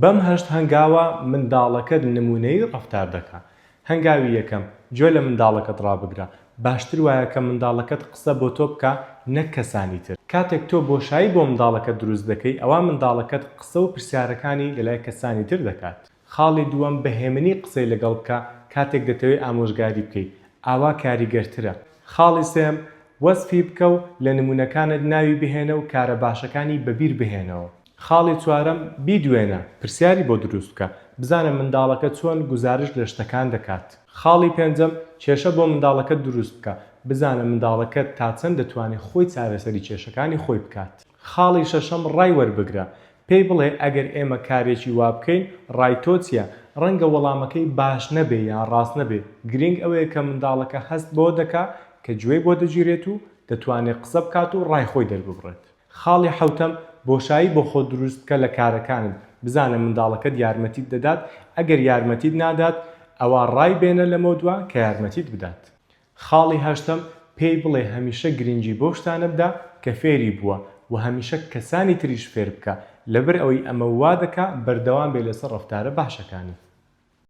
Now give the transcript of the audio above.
بەم هەشت هەنگاوە منداڵەکەت نموونەیی ڕەفتار دەکا. هەنگاوی یەکەم، گوێ لە منداڵەکەت ڕابگرە، باشتر وایە کە منداڵەکەت قسە بۆ تۆ بکا نەک کەسانی تر. کاتێک تۆ بۆشایی بۆ منداڵەکەت دروست دەکەی ئەوا منداڵەکەت قسە و پرسیارەکانی لەلای کەسانی تر دەکات. خاڵی دووەم، بە هێمنی قسەی لەگەڵ بکە کاتێک دەتەوێ ئامۆژگاری بکەی، ئاوا کاریگەرترە. خاڵی سێیەم، وەسفی بکە و لە نموونەکانت ناوی بهێنە و کارە باشەکانی بەبیر بهێنەوە. خاڵی چوارەم، بیدوێنە، پرسیاری بۆ دروست بکە، بزانە منداڵەکە چۆن گوزارشت لە شتەکان دەکات. خاڵی پێنجەم، کێشە بۆ منداڵەکەت دروست بکە، بزانە منداڵەکەت تا چەند دەتوانێت خۆی چارەسەری کێشەکانی خۆی بکات. خاڵی شەشەم، ڕای وەربگرە، پێی بڵێ ئەگەر ئێمە کارێکی وا بکەین ڕای تۆ چیە؟ ڕەنگە وەڵامەکەی باش نەبێ یان ڕاست نەبێ، گرینگ ئەوەیە کە منداڵەکە هەست بەوە دەکا کە گوێی بۆ دەگیرێت و دەتوانێ قسە بکات و ڕای خۆی دەرببڕێت. خاڵی حەوتەم، بۆشایی بۆ خۆت دروست بکە لە کارەکانت، بزانە منداڵەکەت یارمەتیت دەدات، ئەگەر یارمەتیت نادات ئەوا ڕای بێنە لەمەودوا کە یارمەتیت بدات. خاڵی هەشتەم، پێی بڵێ هەمیشە گرنگی بەو شتانە بدە کە فێری بووە و هەمیشە کەسانی تریش فێر بکە، لەبەر ئەوەی ئەمە وا دەکا بەردەوام بێ لەسەر ڕەفتارە باشەکانی.